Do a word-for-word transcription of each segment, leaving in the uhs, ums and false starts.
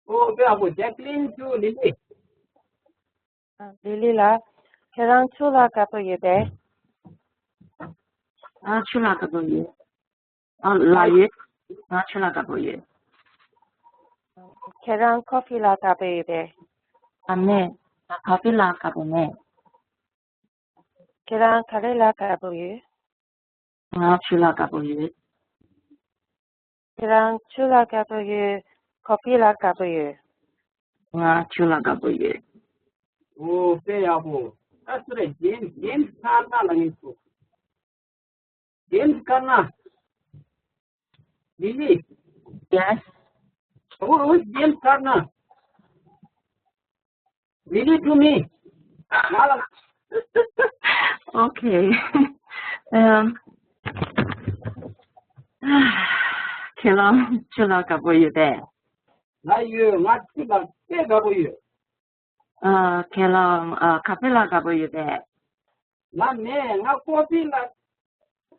ཨོ་དཔེ་ཡག་པོ། ཇེ་ཀི་ལིན། ཆུ། ལི་ལི། ཨ། ལི་ལི་ལགས། ཁྱེད་རང་ཆུ་ལ་དགའ་པོ་ཡོད་པས། ཨ། ཆུ་ལ་དགའ་པོ་ཡོད། ཨ། ལ་ཡོད། ང་ཆུ་ལ་དགའ་པོ་ཡོད། ཁྱེད་རང་ཀོ་ཕི་ལ་དགའ་པོ་ཡོད་པས། ཨ། མེད། ང་ཀོ་ཕི་ལ་དགའ་པོ་མེད། ཁྱེད་རང་ག་རེ་ལ་དགའ་པོ་ཡོད། ང་ཆུ་ལ་དགའ་པོ་ཡོད། ཁྱེད་རང་ཆུ་ལ་དགའ་པོ་ཡོད། ཀོ་ཕི་ལ་དགའ་པོ་ཡོད། ང་ཆུ་ལ་དགའ་པོ་ཡོད། ཨོ་དཔེ་ཡག་པོ། ཨ་སུ་རེད། ཇེམ་སི། ཇེམ་སི་ཁ་ན་ལ་ངེས་སོ། ཇེམ་སི་ཁ་ན། ལི་ལི། Yes. ཨོ་ཨོ་ཇེམ་སི་ཁ་ན། Lily to me. ང་ལ། Okay. ཨམ། ཁྱེད་རང་ཆུ་ལ་དགའ་པོ་ཡོད་པས། ང་ཡོད། ང་ཆུ་ལ་དཔེ་དགའ་པོ་ཡོད། ཨ། ཁྱེད་རང་ཨ་ཀོ་ཕི་ལ་དགའ་པོ་ཡོད་པས། ང་མེད། ང་ཀོ་ཕི་ལ་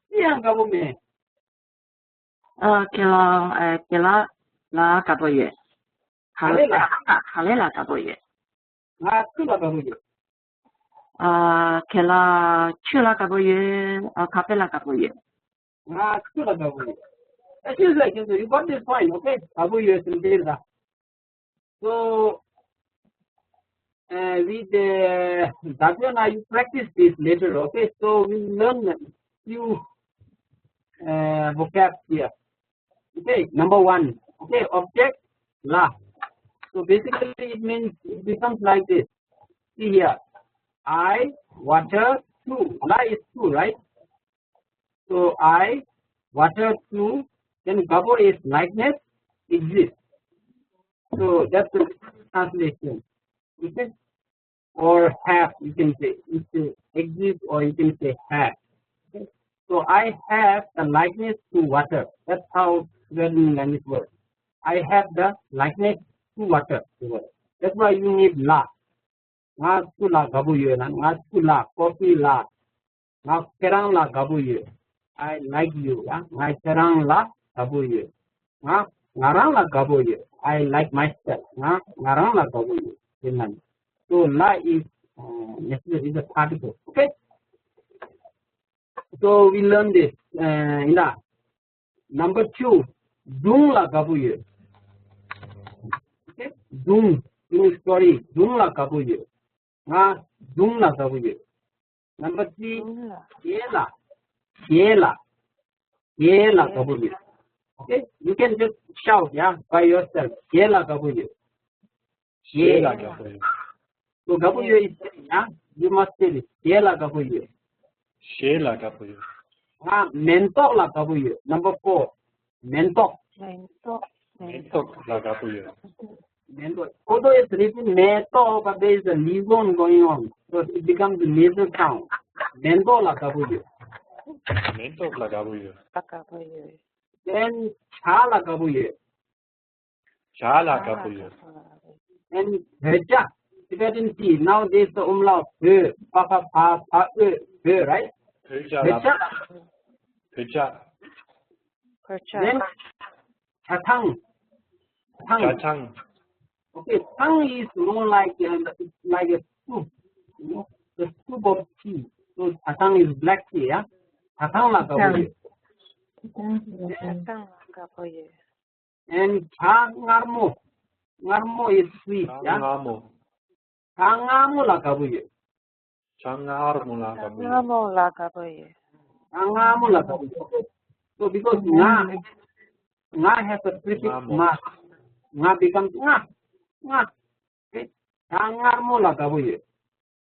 ཅི་ཡང་དགའ་པོ་མེད། ཨ། ཁྱེད་རང་ཨ་ཁྱེད་རང་ལ་དགའ་པོ་ཡོད། ག་རེ་ལ། ག་རེ་ལ་དགའ་པོ་ཡོད། ང་ཆུ་ལ་དགའ་པོ་ཡོད། ཨ། ཁྱེད་རང་ཆུ་ལ་དགའ་པོ་ཡོད། ཨ། ཀོ་ཕི་ལ་དགའ་པོ་ཡོད། ང་ཆུ་ལ་དགའ་པོ་ཡོད། Excuse me, excuse me, you got this point, okay? དགའ་པོ་ཡོད་ཟེར་འདི་རེད་ད། So, uh, with uh, Daviona, you practice this later, okay? So we learn few uh, vocab here. Okay, number one. Okay, object, la. So basically it means, it becomes like this. See here, I, water, two. La is two, right? So I, water, two. Then དགའ་པོ is likeness, exists. So that's the translation. Okay? Or have, you can say. It's uh, exist, or you can say have. So I have the likeness to water. That's how Tibetan language works. I have the likeness to water. That's why you need la. ང་ཆུ་ལ་དགའ་པོ་ཡོད་ལ། ང་ཆུ་ལ། ཀོ་ཕི་ལ། ང་ཁྱེད་རང་ལ་དགའ་པོ་ཡོད། I like you. ཡ། ང་ཁྱེད་རང་ལ་དགའ་པོ་ཡོད། ང་ང་རང་ལ་དགའ་པོ་ཡོད། I like myself. ང་ང་རང་ལ་དགའ་པོ་ཡོད། དེ་ན། So la is uh, necessary, is a particle. Okay? So we learn this. Uh, ཡིན་ད། Number two, སྒྲུང་ལ་དགའ་པོ་ཡོད། Okay? སྒྲུང་། སྒྲུང་story. སྒྲུང་ལ་དགའ་པོ་ཡོད། ང་སྒྲུང་ལ་དགའ་པོ་ཡོད། Number three, གཞས་ལ། གཞས་ལ། གཞས་ལ་དགའ་པོ་ཡོད། Okay? You can just shout, yeah, by yourself. གཞས་ལ་དགའ་པོ་ཡོད། གཞས་ལ་དགའ་པོ་ཡོད། So དགའ་པོ་ཡོད་is saying, yeah? You must say this. གཞས་ལ་དགའ་པོ་ཡོད། གཞས་ལ་དགའ་པོ་ཡོད། ང་མེ་ཏོག་ལ་དགའ་པོ་ཡོད། Number four. མེ་ཏོག་མེ་ཏོག་མེ་ཏོག་ལ་དགའ་པོ་ཡོད། མེ་ཏོག། Although it's written མེ་ཏོག, but there is a liaison going on. So it becomes a nasal sound. མེ་ཏོག་ལ་དགའ་པོ་ཡོད། མེ་ཏོག་ལ་དགའ་པོ་ཡོད། ལ་དགའ་པོ་ཡོད། Then བྱ་ལ་དགའ་པོ་ཡོད། བྱ་ལ་དགའ་པོ་ཡོད། And བོད་ཇ། Tibetan tea. Now there's the umlaut བོད། བ་བ་བ་བ་འོད་བོད། Right? བོད་ཇ་ལ། བོད་ཇ། བོད་ཇ། བོད་ཇ། Then ཇ་ཐང་། ཇ་ཐང་། ཇ་ཐང་། Okay, ཐང་is more like uh, like a soup. You know, the soup of tea. So ཇ་ཐང་is black tea, yeah? ཇ་ཐང་ལ་དགའ་པོ་ཡོད། ཇ་ཐང་ལ་དགའ་པོ་ཡོད། And ཇ་མངར་མོ། མངར་མོ is sweet, yeah? ཇ་མངར་མོ། ཇ་མངར་མོ་ལ་དགའ་པོ་ཡོད། ཇ་མངར་མོ་ལ་དགའ་པོ་ཡོད། མངར་མོ་ལ་དགའ་པོ་ཡོད། ཇ་མངར་མོ་ལ་དགའ་པོ་ཡོད། So because ང་། ང་has a prefix མངར་མོ། མ། ང་becomes ང་། ང་། ཇ་མངར་མོ་ལ་དགའ་པོ་ཡོད།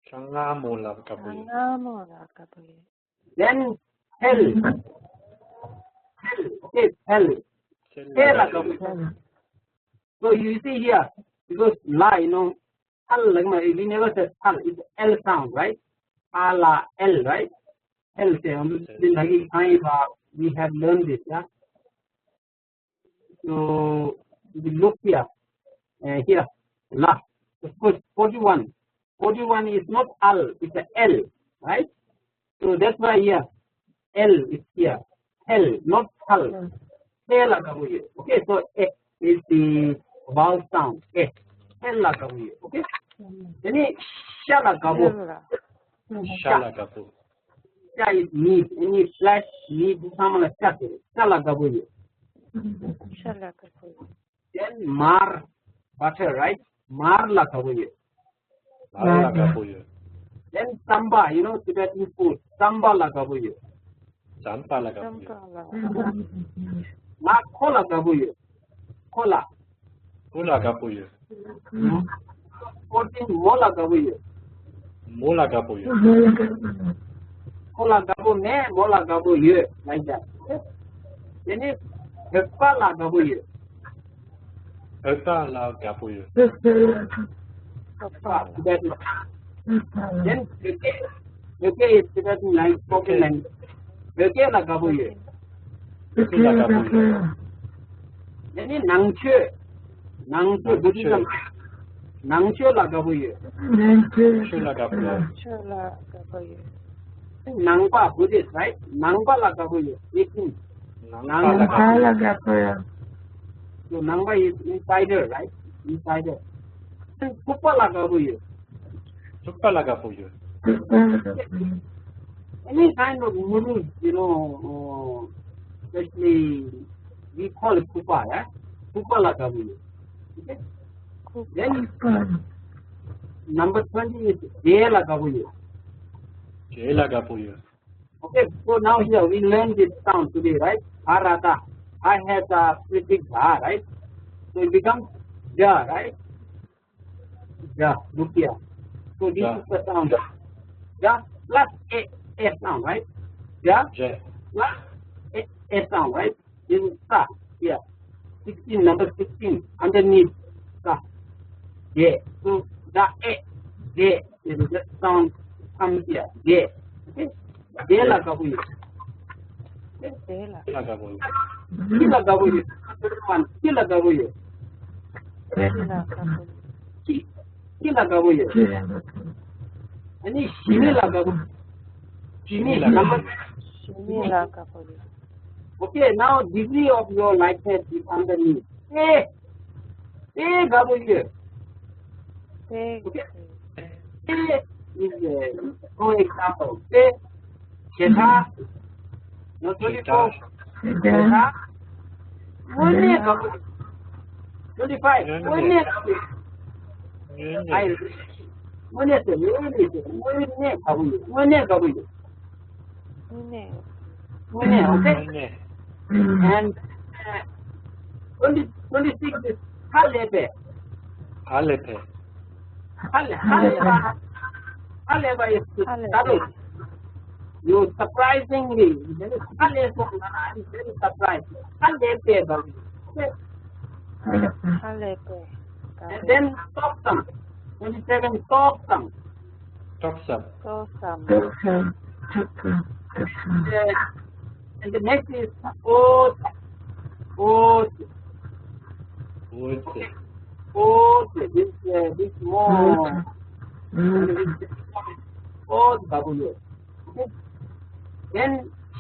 ཇ་མངར་མོ་ལ་དགའ་པོ་ཡོད། མངར་མོ་ལ་དགའ་པོ་ཡོད། Then ཐལ། ཐལ། Okay, ཐལ། ཐལ་ལ་དགའ་པོ་ཡོད། So you see here, because la, you know, ཐལ་ལ་མ། We never said ཐལ. It's L sound, right? ཨ་ལ་ཨེལ། Right? ཐལ་ཟེར་ཡང་འདི་ད་གི་ཁང་ཡིན་པ། We have learned this, yeah? So we look here. Uh, here, la. Of course, forty-one. Forty-one is not al, it's a L, right? So that's why here, L is here. L, not al. L. Okay, so A is the vowel sound. ཨེ། ཨེ་ལ་དགའ་པོ་ཡོད། ཨོ་ཁེ། དེ་ནས་ཤ་ལ་དགའ་པོ། ཤ་ལ་དགའ་པོ། ཤ་is meat. Any flesh, meat, ཚང་མ་ལ་ཤ་ཟེར། ཤ་ལ་དགའ་པོ་ཡོད། ཤ་ལ་དགའ་པོ་ཡོད། Then མར། Butter, right? མར་ལ་དགའ་པོ་ཡོད། མར་ལ་དགའ་པོ་ཡོད། Then རྩམ་པ། You know, Tibetan food. རྩམ་པ་ལ་དགའ་པོ་ཡོད། རྩམ་པ་ལ་དགའ་པོ་ཡོད། རྩམ་པ་ལ། ང་ཁོ་ལ་དགའ་པོ་ཡོད། ཁོ་ལ། ཁོ་ལ་དགའ་པོ་ཡོད། ཁོ་ཏིན་མོ་ལ་དགའ་པོ་ཡོད། མོ་ལ་དགའ་པོ་ཡོད། ཁོ་ལ་དགའ་པོ་མེད། མོ་ལ་དགའ་པོ་ཡོད། Like that. དེ་ནས་བོད་པ་ལ་དགའ་པོ་ཡོད། བོད་པ་ལ་དགའ་པོ་ཡོད། བོད་པ། Then བོད་སྐད། བོད་སྐད is Tibetan language, spoken language. བོད་སྐད་ལ་དགའ་པོ་ཡོད། བོད་སྐད་ལ་དགའ་པོ་ཡོད། དེ་ནས་ནང་ཆོས། ནང་ཆོས། ནང་ཆོས། Buddhism. ནང་ཆོས་ལ་དགའ་པོ་ཡོད། ནང་ཆོས་ལ་དགའ་པོ་ཡོད། ཆོས་ལ་དགའ་པོ་ཡོད། ནང་པ། Buddhist, right? ནང་པ་ལ་དགའ་པོ་ཡོད། Atheist. ནང་པ་ལ་དགའ་པོ་ཡོད། ནང་པ་is insider, right? Insider. ཕྱུག་པ་ལ་དགའ་པོ་ཡོད། ཕྱུག་པ་ལ་དགའ་པོ་ཡོད། Any kind of noodles, you know, uh, especially we call it ཕྱུག་པ, yeah? ཕྱུག་པ་ལ་དགའ་པོ་ཡོད། Okay? Then number twenty is འབྲས་ལ་དགའ་པོ་ཡོད། འབྲས་ལ་དགའ་པོ་ཡོད། Okay, so now here we learn this sound today, right? Harata. Ha has a prefix ha, right? So it becomes ja, right? Ja, look here. So this is the sound. Ja plus a, a sound, right? Ja plus a, a sound, right? This is sa. Here. Sixteen, number sixteen. Underneath. Sa. Je. So the a, je. This is the sound comes here. Je. Okay? Je ལ་དགའ་པོ་ཡོད། je ལ་དགའ་པོ་ཡོད། ཁྱི་ལ་དགའ་པོ་ཡོད། ཁྱི་ལ་དགའ་པོ་ཡོད། ཁྱི་ལ་དགའ་པོ་ཡོད། ཨ་ནི་ཞི་མི་ལ་དགའ་པོ། ཞི་མི་ལ་དགའ་པོ་ཡོད། ཞི་མི་ལ་དགའ་པོ་ཡོད། Okay, now degree of your likeness is underneath. ཨེ། ཨེ་དགའ་པོ་ཡོད། ཨེ། Okay. ཨེ is a good example. ཨེ། ཞེ་དྲག། No, twenty-four. ཞེ་དྲག། དངོས་གནས་དགའ་པོ་ཡོད། Twenty-five. དངོས་གནས་དགའ་པོ་ཡོད། དངོས་གནས། དངོས་གནས་ཟེར། དངོས་གནས་ཟེར། དངོས་གནས་དགའ་པོ་ཡོད། དངོས་གནས་དགའ་པོ་ཡོད། དངོས་གནས། དངོས་གནས། Okay. དངོས་གནས། And uh, twenty, twenty-six is ཧ་ལས་པའི། ཧ་ལས་པའི། ཧ་ལས། ཧ་ལས་པ། ཧ་ལས་པ་is ཧ་ལས་པ། That is, you surprisingly, very ཧ་ལས་པ། I'm very surprised. ཧ་ལས་པའི་དགའ་པོ། Okay. ཧ་ལས་པའི་དགའ་པོ། And then ཏོག་ཙམ། Twenty-seven, ཏོག་ཙམ། ཏོག་ཙམ། ཏོག་ཙམ། ཏོག་ཙམ། ཏོག་ཙམ། ཏོག་ཙམ། Uh, and the next is འོད། འོད། འོད། འོད། This, uh, this more འོད། འོད་དགའ་པོ་ཡོད། Okay. Then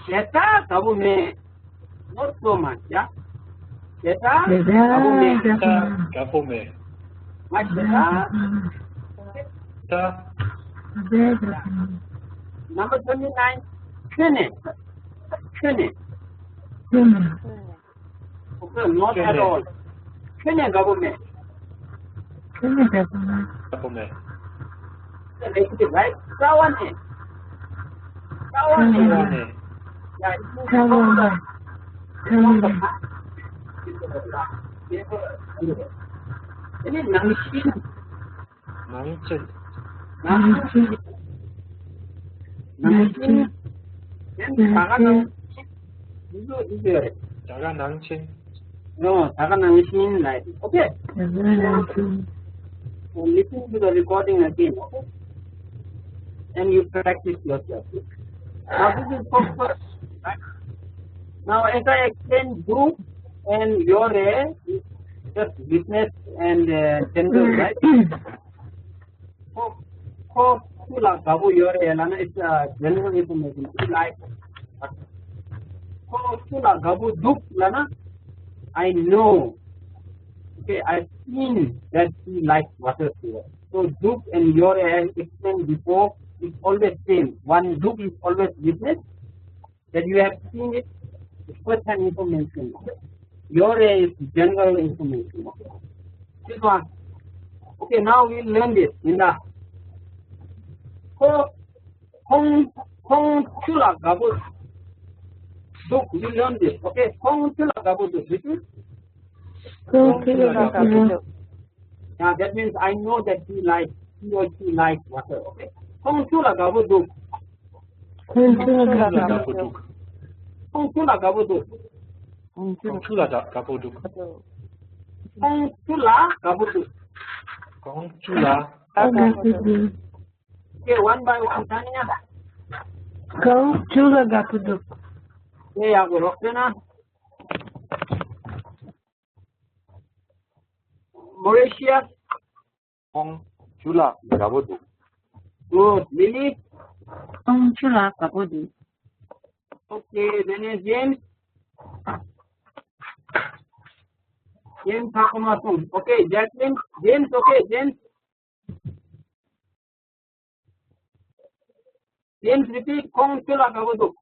ཞེ་དྲག་དགའ་པོ་མེད། Not so much, yeah? ཞེ་དྲག་དགའ་པོ་མེད། ཞེ་དྲག་དགའ་པོ་མེད། ང་ཞེ་དྲག་ད། Number twenty-nine. ཁྱོན་ནས། ཁྱོན་ནས། ཁྱོན་ནས། Okay, not at all. ཁྱོན་ནས་དགའ་པོ་མེད། ཁྱོན་ནས་དགའ་པོ་མེད། དགའ་པོ་མེད། Negative, right? རྩ་བ་ནས། རྩ་བ་ནས། རྩ་བ་ནས། Yeah, it means རྩ་བ་ནས། རྩ་བ་ནས། དེ་ནི་ནང་བཞིན། ནང་བཞིན། ནང་བཞིན། ནང་བཞིན། དེ་ནི་ད་ག་ནང་བཞིན། འདི་ཚོ་འདི་ཚོ་རེད། ད་ག་ནང་བཞིན། No, ད་ག་ནང་བཞིན་like this. Okay? ད་ག་ནང་བཞིན། So listen to the recording again, okay? And you practice yourself. Now this is for first, right? Now as I explained, group and your, uh, just business and, uh, general, right? ཁོ་ཁོ་སུ་ལ་དགའ་པོ་ཡོད་རེད་ལབ་ན། It's a general information. It's like ཁོ་སུ་ལ་དགའ་པོ་འདུག་ལབ་ན། I know. Okay, I've seen that she likes water too. So Duk and Yore, as explained before, is always same. One Duk is always witness that you have seen it, it's first hand information. Yore is general information. This one. Okay, now we learn this. Linda. ཁོ- ཁོང- ཁོང་ཆུ་ལ་དགའ་པོ་འདུག. We learn this. Okay, ཁོང་ཆུ་ལ་དགའ་པོ་འདུག. This is ཁོང་ཆུ་ལ་དགའ་པོ་འདུག. Yeah, that means I know that he likes, he or she likes water. Okay. ཁོང་ཆུ་ལ་དགའ་པོ་འདུག. ཁོང་ཆུ་ལ་དགའ་པོ་འདུག. ཁོང་ཆུ་ལ་དགའ་པོ་འདུག. ཁོང་ཆུ་ལ་དགའ་པོ་འདུག. ཁོང་ཆུ་ལ་དགའ་པོ་འདུག. ཁོང་ཆུ་ལ་དགའ་པོ་འདུག. Okay, one by one, Tanya. ཁོང་ཆུ་ལ་དགའ་པོ་འདུག. Okay, ཡག་པོ་རོགས་བྱས་ན། Mauritius. ཁོང་ཆུ་ལ་དགའ་པོ་འདུག. Good. Lily. ཁོང་ཆུ་ལ་དགའ་པོ་འདུག. Okay, then is James. James ཧ་གོ་མ་སོང་། Okay, Jacqueline. James, okay, James. James, repeat. ཁོང་ཆུ་ལ་དགའ་པོ་འདུག.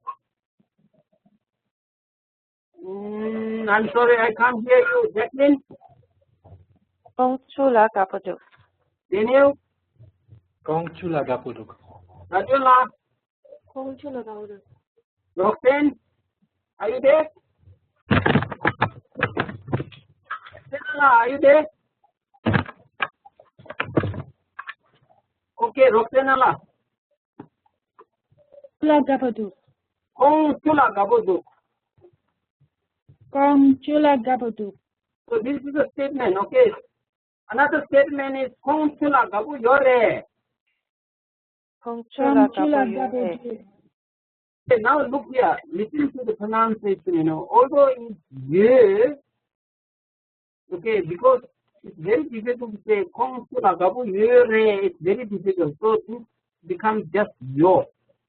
Mm, I'm sorry, I can't hear you. Jacqueline? ཁོང་ཆུ་ལ་དགའ་པོ་འདུག. Daniel? ཁོང་ཆུ་ལ་དགའ་པོ་འདུག. Rajuela? ཁོང་ཆུ་ལ་དགའ་པོ་འདུག. Roxanne? Are you there? Roxanne, are you there? Okay, Roxanne. ཆུ་ལ་དགའ་པོ་འདུག. ཁོང་ཆུ་ལ་དགའ་པོ་འདུག. ཁོང་ཆུ་ལ་དགའ་པོ་འདུག. So this is a statement, okay? Another statement is ཁོང་ཆུ་ལ་དགའ་པོ་ཡོད་རེད། ཁོང་ཆུ་ལ་དགའ་པོ་ཡོད་རེད། Okay, now look here, listen to the pronunciation, you know, although it's ཡོད, okay, because it's very difficult to say ཁོང་ཆུ་ལ་དགའ་པོ་ཡོད་རེད, it's very difficult. So this becomes just ཡོད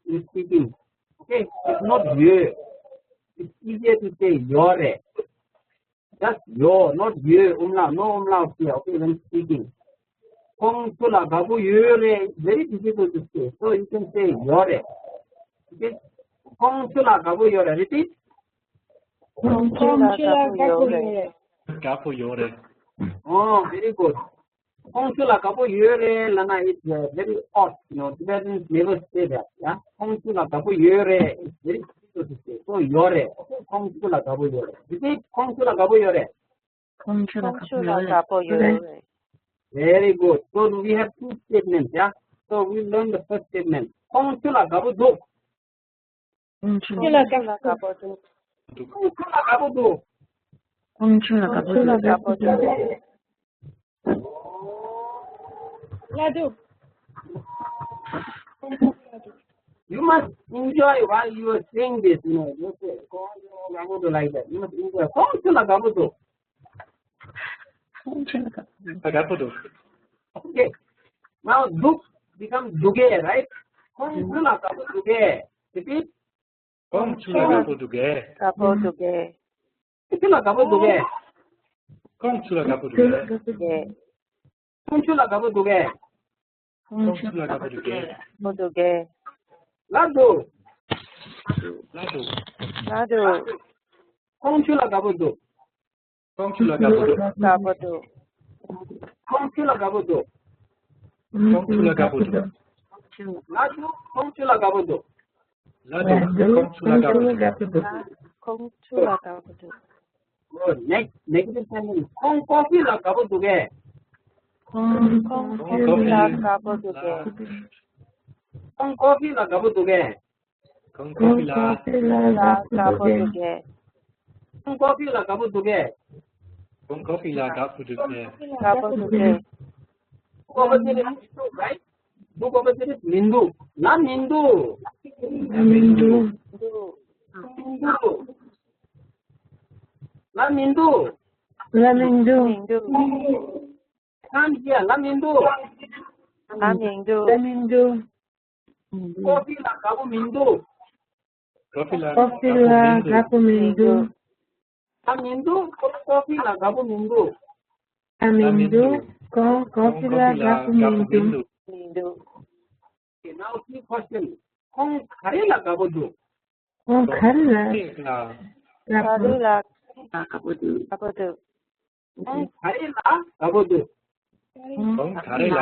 in speaking. Okay, it's not ཡོད. It's easier to say ཡོད་རེད. Just ཡོད, not ཡོད། ཨུམ་ལ་ནོ། ཨུམ་ལ་ཟེར། Okay, when speaking. ཁོང་ཆུ་ལ་དགའ་པོ་ཡོད་རེད། Very difficult to say. So you can say ཡོད་རེད། Okay. ཁོང་ཆུ་ལ་དགའ་པོ་ཡོད་རེད། Repeat. ཁོང་ཆུ་ལ་དགའ་པོ་ཡོད་རེད། དགའ་པོ་ཡོད་རེད། Oh, very good. ཁོང་ཆུ་ལ་དགའ་པོ་ཡོད་རེད་ལབ་ན། It's uh, very odd, you know, Tibetans never say that, yeah. ཁོང་ཆུ་ལ་དགའ་པོ་ཡོད་རེད། It's very difficult to say. So ཡོད་རེད། Okay, ཁོང་ཆུ་ལ་དགའ་པོ་ཡོད་རེད། Repeat. ཁོང་ཆུ་ལ་དགའ་པོ་ཡོད་རེད། ཁོང་ཆུ་ལ་དགའ་པོ་ཡོད་རེད། Very good. So we have two statements, yeah. So we learn the first statement. ཁོང་ཆུ་ལ་དགའ་པོ་འདུག། ཁོང་ཆུ་ལ་དགའ་པོ་འདུག། ཁོང་ཆུ་ལ་དགའ་པོ་འདུག། ཁོང་ཆུ་ལ་དགའ་པོ་འདུག། ལ་དུ། You must enjoy while you are saying this, you know. You say, ཁོང་ཆུ་ལ་དགའ་པོ་འདུག་like that. You must enjoy. ཁོང་ཆུ་ལ་དགའ་པོ་འདུག། ཁོང་ཆུ་ལ་དགའ་པོ་འདུག། དགའ་པོ་འདུག། Okay. Now འདུག becomes འདུག་གས, right? ཁོང་ཆུ་ལ་དགའ་པོ་འདུག་གས། Repeat. ཁོང་ཆུ་ལ་དགའ་པོ་འདུག་གས། དགའ་པོ་འདུག་གས། ཁོང་ཆུ་ལ་དགའ་པོ་འདུག་གས། ཁོང་ཆུ་ལ་དགའ་པོ་འདུག་གས། འདུག་གས། ཁོང་ཆུ་ལ་དགའ་པོ་འདུག་གས། ཁོང་ཆུ་ལ་དགའ་པོ་འདུག་གས། དགའ་པོ་འདུག་གས། ལ་དུ། ལ་དུ། ལ་དུ། ཁོང་ཆུ་ལ་དགའ་པོ་འདུག། ཁོང་ཆུ་ལ་དགའ་པོ་འདུག། དགའ་པོ་འདུག། ཁོང་ཆུ་ལ་དགའ་པོ་འདུག། ཁོང་ཆུ་ལ་དགའ་པོ་འདུག། ལ་དུ། ཁོང་ཆུ་ལ་དགའ་པོ་འདུག། ལ་དུ། ཁོང་ཆུ་ལ་དགའ་པོ་འདུག། ཁོང་ཆུ་ལ་དགའ་པོ་འདུག། Good. Next, negative sentence. ཁོང་ཀོ་ཧྥི་ལ་དགའ་པོ་འདུག་གས། ཁོང་ཀོ་ཧྥི་ལ་དགའ་པོ་འདུག་གས། ཁོང་ཀོ་ཧྥི་ལ་དགའ་པོ་འདུག་གས། ཁོང་ཀོ་ཧྥི་ལ་དགའ་པོ་འདུག་གས། ཁོང་ཀོ་ཧྥི་ལ་དགའ་པོ་འདུག་གས། ཁོང་ཀོ་ཧྥི་ལ་དགའ་པོ་འདུག་གས། དགའ་པོ་འདུག་གས། འདུག་གོ་པ་ཟེར་རེད། འདུག་གོ་པ་ཟེར་རེད། མི་འདུག། ལ་མི་འདུག། ལ་མི་འདུག། མི་འདུག། ལ་མི་འདུག། ལ་མི་འདུག། མི་འདུག། ཁམ་ཞིག་ལ་མི་འདུག། ལ་མི་འདུག། ལ་མི་འདུག། ཀོ་ཧྥི་ལ་དགའ་པོ་མི་འདུག། ཀོ་ཧྥི་ལ་ཀོ་ཧྥི་ལ་དགའ་པོ་མི་འདུག། ལ་མི་འདུག། ཀོ་ཧྥི་ལ་དགའ་པོ་མི་འདུག། ལ་མི་འདུག་ཁོང་ཀོ་ཕི་ལ་དགའ་པོ་མི་འདུག་མི་འདུག Okay, now three question. ཁོང་ག་རེ་ལ་དགའ་པོ་འདུག་ཁོང་ག་རེ་ལ་དགའ་པོ་ག་རེ་ལ་དགའ་པོ་འདུག་དགའ་པོ་འདུག་ཁོང་ག་རེ་ལ་དགའ་པོ་འདུག་ཁོང་ག་རེ་ལ་ལ་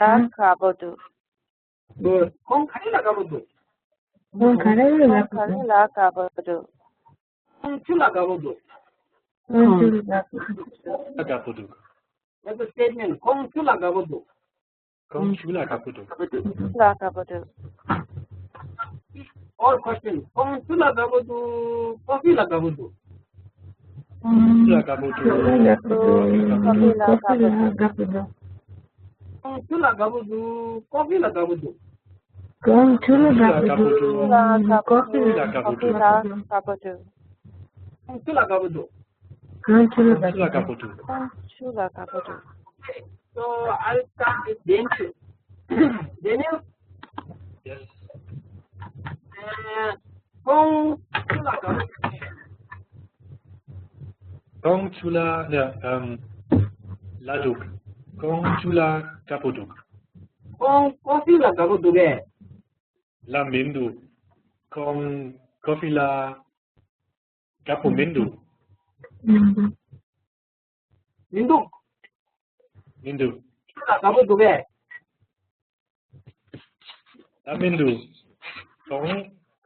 དགའ་པོ་འདུག Good. ཁོང་ག་རེ་ལ་དགའ་པོ་འདུག་ཁོང་ག་རེ་ལ་དགའ་པོ་འདུག་ཁོང་ཆུ་ལ་དགའ་པོ་འདུག་ཁོང་ཆུ་ལ་དགའ་པོ་འདུག་ལ་དགའ་པོ་འདུག That's a statement. ཁོང་ཆུ་ལ་དགའ་པོ་འདུག་ཁོང་ཆུ་ལ་དགའ་པོ་འདུག་ཆུ་ལ་དགའ་པོ་འདུག All question. ཁོང་ཆུ་ལ་དགའ་པོ་འདུག་ཀོ་ཕི་ལ་དགའ་པོ་འདུག་ཆུ་ལ་དགའ་པོ་འདུག་ཀོ་ཕི་ལ་དགའ་པོ་འདུག་ཁོང་ཆུ་ལ་དགའ་པོ་འདུག་ཀོ་ཕི་ལ་དགའ་པོ་འདུག་ཁོང་ཆུ་ལ་དགའ་པོ་འདུག་ཀོ་ཕི་ལ་དགའ་པོ་འདུག་ཁོང་ཆུ་ལ་དགའ་པོ་འདུག་ཁོང་ཆུ་ལ་དགའ་པོ་འདུག་ཁོང་ཆུ་ལ་དགའ་པོ་འདུག So I'll start with Daniel. Daniel? Yes. Uh, ཁོང་ཆུ་ལ་དགའ་པོ་འདུག་ཁོང་ཆུ་ལ་ཡ་ཨམ་ལ་འདུག་ཁོང་ཆུ་ལ་དགའ་པོ་འདུག་ཁོང་ཀོ་ཕི་ལ་དགའ་པོ་འདུག་གས། ལ་མི་འདུག་ཁོང་ཀོ་ཕི་ལ་དགའ་པོ་མི་འདུག་མི་འདུག་མི་འདུག་ཆུ་ལ་དགའ་པོ་འདུག་གས། ལ་མི་འདུག་ཁོང་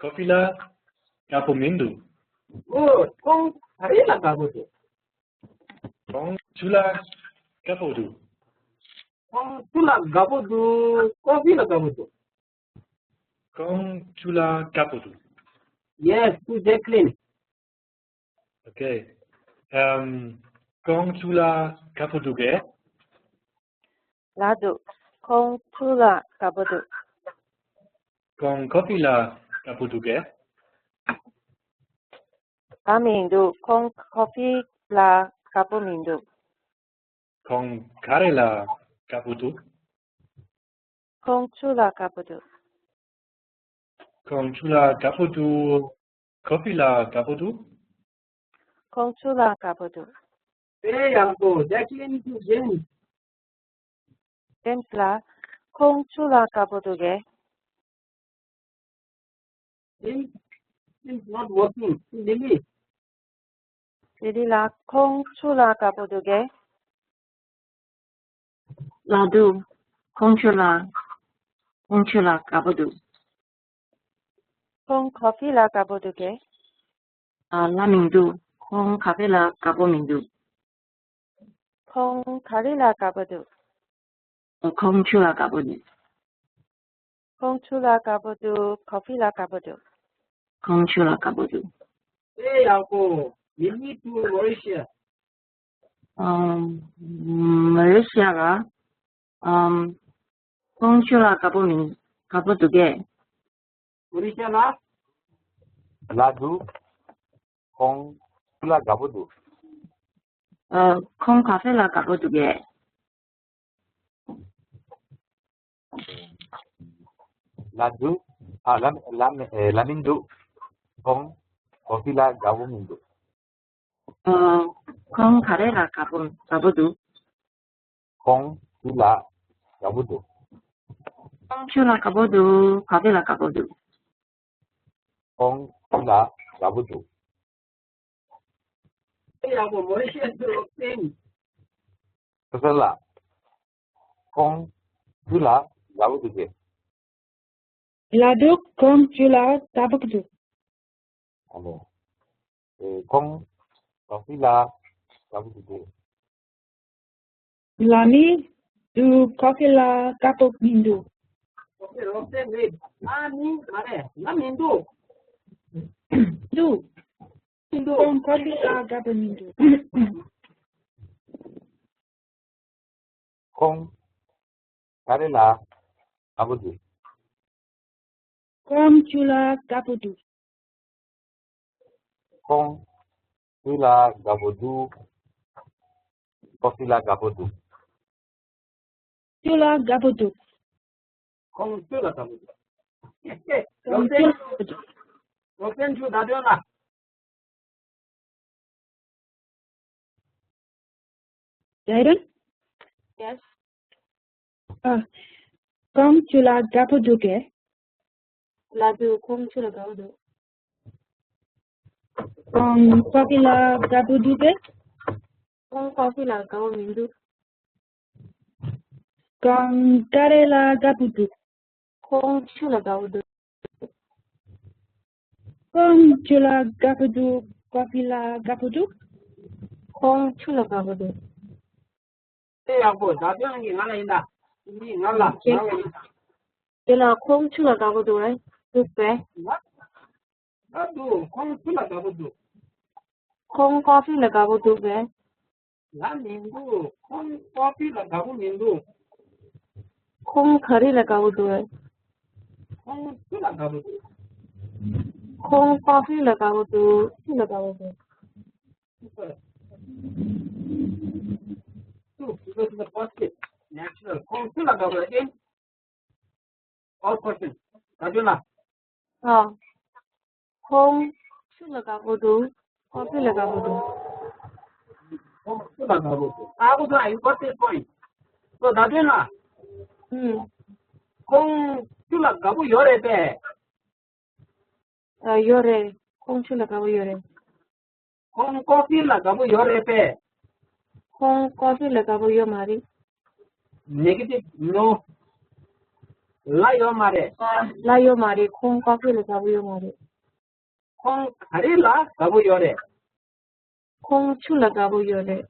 ཀོ་ཕི་ལ་དགའ་པོ་མི་འདུག་ཨོ། ཁོང་ག་རེ་ལ་དགའ་པོ་འདུག་ཁོང་ཆུ་ལ་དགའ་པོ་འདུག་ཁོང་ཆུ་ལ་དགའ་པོ་འདུག་ཀོ་ཕི་ལ་དགའ་པོ་འདུག་ཁོང་ཆུ་ལ་དགའ་པོ་འདུག Yes, to Jacqueline. Okay. ཨམ། ཁོང་ཆུ་ལ་དགའ་པོ་འདུག་གས། ལ་འདུག་ཁོང་ཆུ་ལ་དགའ་པོ་འདུག་ཁོང་ཀོ་ཕི་ལ་དགའ་པོ་འདུག་གས། ལ་མི་འདུག་ཁོང་ཀོ་ཕི་ལ་དགའ་པོ་མི་འདུག་ཁོང་ག་རེ་ལ་དགའ་པོ་འདུག་ཁོང་ཆུ་ལ་དགའ་པོ་འདུག་ཁོང་ཆུ་ལ་དགའ་པོ་འདུག་ཀོ་ཕི་ལ་དགའ་པོ་འདུག་ཁོང་ཆུ་ལ་དགའ་པོ་འདུག་དཔེ་ཡག་པོ། Jacqueline to James. James ལགས། ཁོང་ཆུ་ལ་དགའ་པོ་འདུག་གས། James is not working. Lily. ལི་ལི་ལགས། ཁོང་ཆུ་ལ་དགའ་པོ་འདུག་གས། ལ་འདུག་ཁོང་ཆུ་ལ། ཁོང་ཆུ་ལ་དགའ་པོ་འདུག་ཁོང་ཀོ་ཕི་ལ་དགའ་པོ་འདུག་གས། ཨ། ལ་མི་འདུག་ཁོང་ཀོ་ཕི་ལ་དགའ་པོ་མི་འདུག་ཁོང་ག་རེ་ལ་དགའ་པོ་འདུག་ཁོང་ཆུ་ལ་དགའ་པོ་འདུག་ཁོང་ཆུ་ལ་དགའ་པོ་འདུག་ཀོ་ཕི་ལ་དགའ་པོ་འདུག་ཁོང་ཆུ་ལ་དགའ་པོ་འདུག་དཔེ་ཡག་པོ། Lily to Mauritia. ཨམ། མ་ལེ་ཤི་ཡ་ལ། ཨམ། ཁོང་ཆུ་ལ་དགའ་པོ་མི། དགའ་པོ་འདུག་གས། Mauritia ལ། ལ་འདུག་ཁོང་ཆུ་ལ་དགའ་པོ་འདུག་ཨ། ཁོང་ཀོ་ཕི་ལ་དགའ་པོ་འདུག་གས། ལ་འདུག་ཨ། ལ་ལ་ལ་མི་འདུག་ཁོང་ཀོ་ཕི་ལ་དགའ་པོ་མི་འདུག་ཨ། ཁོང་ག་རེ་ལ་དགའ་པོ་དགའ་པོ་འདུག་ཁོང་ཆུ་ལ་དགའ་པོ་འདུག་ཁོང་ཆུ་ལ་དགའ་པོ་འདུག་ཀོ་ཕི་ལ་དགའ་པོ་འདུག་ཁོང་ཆུ་ལ་དགའ་པོ་འདུག་དཔེ་ཡག་པོ། Mauritia to Roxanne. Roxanne ལགས། ཁོང་ཆུ་ལ་དགའ་པོ་འདུག་གས། ལ་འདུག་ཁོང་ཆུ་ལ་དགའ་པོ་འདུག་ཨ་ནི། ཨེ། ཁོང་ཀོ་ཕི་ལ་དགའ་པོ་འདུག་གས། ལ་མི་འདུག་ཀོ་ཕི་ལ་དགའ་པོ་མི་འདུག་ཨོ་ཁེ། རོགས་སེ་རེད། ལ་མི་མ་རེད། ལ་མི་འདུག་འདུག་མི་འདུག་ཁོང་ཀོ་ཕི་ལ་དགའ་པོ་མི་འདུག་ཁོང་ག་རེ་ལ་དགའ་པོ་འདུག་ཁོང་ཆུ་ལ་དགའ་པོ་འདུག་ཁོང་ཆུ་ལ་དགའ་པོ་འདུག་ཀོ་ཕི་ལ་དགའ་པོ་འདུག་ཆུ་ལ་དགའ་པོ་འདུག་ཁོང་ཆུ་ལ་དགའ་པོ་འདུག་ཁོང་ཆུ་ལ་དགའ་པོ་འདུག་རོགས་སེ་ཆུ་ད་དོན་ལ། Jayden? Yes. ཨ། ཁོང་ཆུ་ལ་དགའ་པོ་འདུག་གས། ལབ་འདུག་ཁོང་ཆུ་ལ་དགའ་པོ་འདུག་ཁོང་ཀོ་ཕི་ལ་དགའ་པོ་འདུག་གས། ཁོང་ཀོ་ཕི་ལ་དགའ་པོ་མི་འདུག་ཁོང་ཀ་རེ་ལ་དགའ་པོ་འདུག་ཁོང་ཆུ་ལ་དགའ་པོ་འདུག་ཁོང་ཆུ་ལ་དགའ་པོ་འདུག་ཀོ་ཕི་ལ་དགའ་པོ་འདུག་ཁོང་ཆུ་ལ་དགའ་པོ་འདུག་དེ་ཡག་པོ། ད་དོན་གྱི་ང་ལ་ཡིན་ད། ཡིན་ང་ལ། ཁྱེད། ང་ལ་ཡིན་ད། དེ་ལ་ཁོང་ཆུ་ལ་དགའ་པོ་འདུག་ཨེ། འདུག་པས། ང་། ད་འདུག་ཁོང་ཆུ་ལ་དགའ་པོ་འདུག་ཁོང་ཀོ་ཕི་ལ་དགའ་པོ་འདུག་པས། ང་མི་འདུག་ཁོང་ཀོ་ཕི་ལ་དགའ་པོ་མི་འདུག་ཁོང་ག་རེ་ལ་དགའ་པོ་འདུག་ཨེ། ཁོང་ཆུ་ལ་དགའ་པོ་འདུག་ཁོང་ཀོ་ཕི་ལ་དགའ་པོ་འདུག་ཆུ་ལ་དགའ་པོ་འདུག Super. Two, because of the positive. Natural. ཁོང་ཆུ་ལ་དགའ་པོ། Again, all questions. ད་དོན་ལ། ཨ། ཁོང་ཆུ་ལ་དགའ་པོ་འདུག་ཀོ་ཕི་ལ་དགའ་པོ་འདུག་ཁོང་ཆུ་ལ་དགའ་པོ་འདུག་ཨ་ཁོ་ཚོ། I got this point. So ད་དོན་ལ། ཨུམ། ཁོང་ཆུ་ལ་དགའ་པོ་ཡོད་རེད་པས། ཨ། ཡོད་རེད། ཁོང་ཆུ་ལ་དགའ་པོ་ཡོད་རེད། ཁོང་ཀོ་ཕི་ལ་དགའ་པོ་ཡོད་རེད་པས། ཁོང་ཀོ་ཕི་ལ་དགའ་པོ་ཡོད་མ་རེད། Negative, no. ལབ་ཡོད་མ་རེད། ལབ་ཡོད་མ་རེད། ཁོང་ཀོ་ཕི་ལ་དགའ་པོ་ཡོད་མ་རེད། ཁོང་ག་རེ་ལ་དགའ་པོ་ཡོད་རེད། ཁོང་ཆུ་ལ་དགའ་པོ་ཡོད་རེད།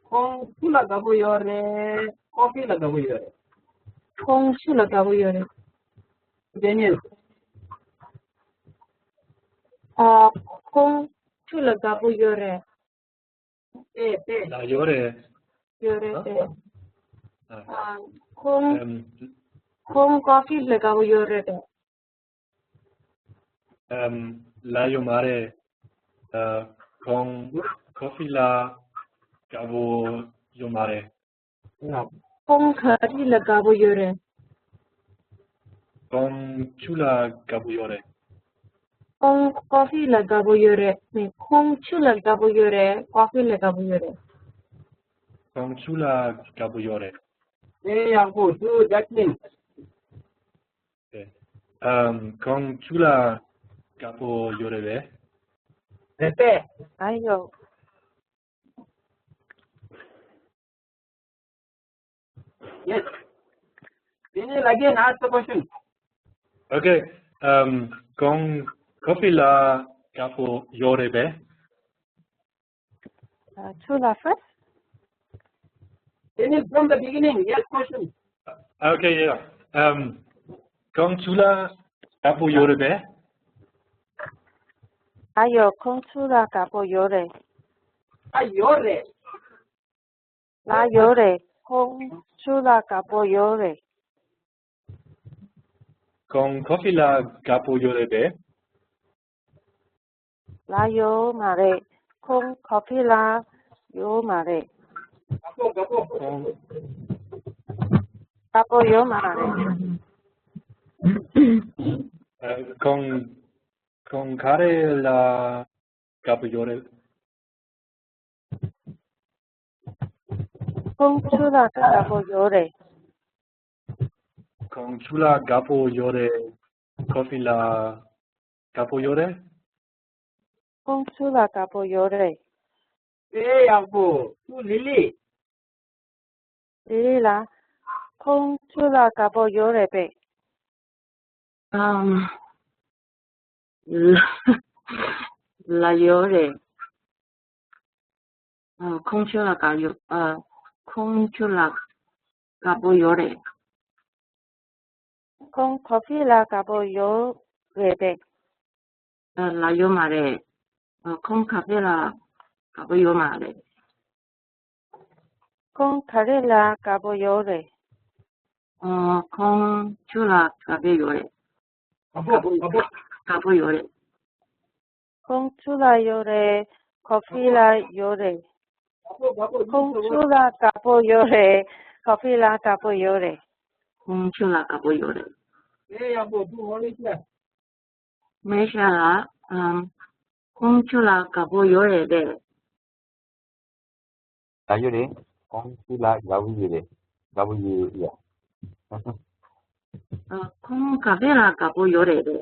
ཁོང་ཆུ་ལ་དགའ་པོ་ཡོད་རེད། ཀོ་ཕི་ལ་དགའ་པོ་ཡོད་རེད། ཁོང་ཆུ་ལ་དགའ་པོ་ཡོད་རེད། Daniel. ཨ། ཁོང་ཆུ་ལ་དགའ་པོ་ཡོད་རེད། ཨེ་པས། ལ་ཡོད་རེད། ཡོད་རེད་པས། ཨ། ཨ། ཁོང་། ཨམ། ཁོང་ཀོ་ཕི་ལ་དགའ་པོ་ཡོད་རེད་པས། ཨམ། ལ་ཡོད་མ་རེད། ཨ། ཁོང་ཀོ་ཕི་ལ་དགའ་པོ་ཡོད་མ་རེད། ཁོང་ག་རེ་ལ་དགའ་པོ་ཡོད་རེད། ཁོང་ཆུ་ལ་དགའ་པོ་ཡོད་རེད། ཁོང་ཀོ་ཕི་ལ་དགའ་པོ་ཡོད་རེད། མིན། ཁོང་ཆུ་ལ་དགའ་པོ་ཡོད་རེད། ཀོ་ཕི་ལ་དགའ་པོ་ཡོད་རེད། ཁོང་ཆུ་ལ་དགའ་པོ་ཡོད་རེད། ཨེ་ཡག་པོ། Two, Jacqueline. ཨམ། ཁོང་ཆུ་ལ་དགའ་པོ་ཡོད་རེད་པས། རེད་པས། ཨ་ཡོ། Yes. Daniel, again, ask the question. Okay. ཨམ། ཁོང་ཀོ་ཕི་ལ་དགའ་པོ་ཡོད་རེད་པས། ཨ། ཆུ་ལ་first. Daniel, from the beginning, yes, question. Okay, yeah. ཨམ། ཁོང་ཆུ་ལ་དགའ་པོ་ཡོད་རེད་པས། ཨ་ཡོ། ཁོང་ཆུ་ལ་དགའ་པོ་ཡོད་རེད། ཨ། ཡོད་རེད། ལ་ཡོད་རེད། ཁོང་ཆུ་ལ་དགའ་པོ་ཡོད་རེད། ཁོང་ཀོ་ཕི་ལ་དགའ་པོ་ཡོད་རེད་པས། ལ་ཡོད་མ་རེད། ཁོང་ཀོ་ཕི་ལ་ཡོད་མ་རེད། ཁོང་། དགའ་པོ་ཡོད་མ་རེད། ཨ། ཁོང་། ཁོང་ག་རེ་ལ་དགའ་པོ་ཡོད་རེད། ཁོང་ཆུ་ལ་དགའ་པོ་ཡོད་རེད། ཁོང་ཆུ་ལ་དགའ་པོ་ཡོད་རེད། ཀོ་ཕི་ལ་དགའ་པོ་ཡོད་རེད། ཁོང་ཆུ་ལ་དགའ་པོ་ཡོད་རེད། ཨེ་ཡག་པོ། Two, Lily. ལི་ལི་ལགས། ཁོང་ཆུ་ལ་དགའ་པོ་ཡོད་རེད་པས། ཨམ། ལ་ཡོད་རེད། ཨ། ཁོང་ཆུ་ལ་དགའ་ཡོད། ཨ། ཁོང་ཆུ་ལ་དགའ་པོ་ཡོད་རེད། ཁོང་ཀོ་ཕི་ལ་དགའ་པོ་ཡོད་རེད་པས། ཨ། ལ་ཡོད་མ་རེད། ཨ། ཁོང་ཀ་ཕི་ལ་དགའ་པོ་ཡོད་མ་རེད། ཁོང་ག་རེ་ལ་དགའ་པོ་ཡོད་རེད། ཨ། ཁོང་ཆུ་ལ་དགའ་པོ་ཡོད་རེད། དགའ་པོ། དགའ་པོ། དགའ་པོ་ཡོད་རེད། ཁོང་ཆུ་ལ་ཡོད་རེད། ཀོ་ཕི་ལ་ཡོད་རེད། ཁོང་ཆུ་ལ་དགའ་པོ་ཡོད་རེད། ཀོ་ཕི་ལ་དགའ་པོ་ཡོད་རེད། ཁོང་ཆུ་ལ་དགའ་པོ་ཡོད་རེད། ཨེ་ཡག་པོ། འདུག་ཧོ་ལེ་ཤ། མེ་ཤ་ལགས། ཨམ། ཁོང་ཆུ་ལ་དགའ་པོ་ཡོད་རེད་པས། ལ་ཡོད་རེད། ཁོང་ཁྱོད་ལ་དགའ་པོ་ཡོད་རེད། དགའ་པོ་ཡོད་ཡ། ཨ། ཁོང་ག་གེ་ལ་དགའ་པོ་ཡོད་རེད་རེད།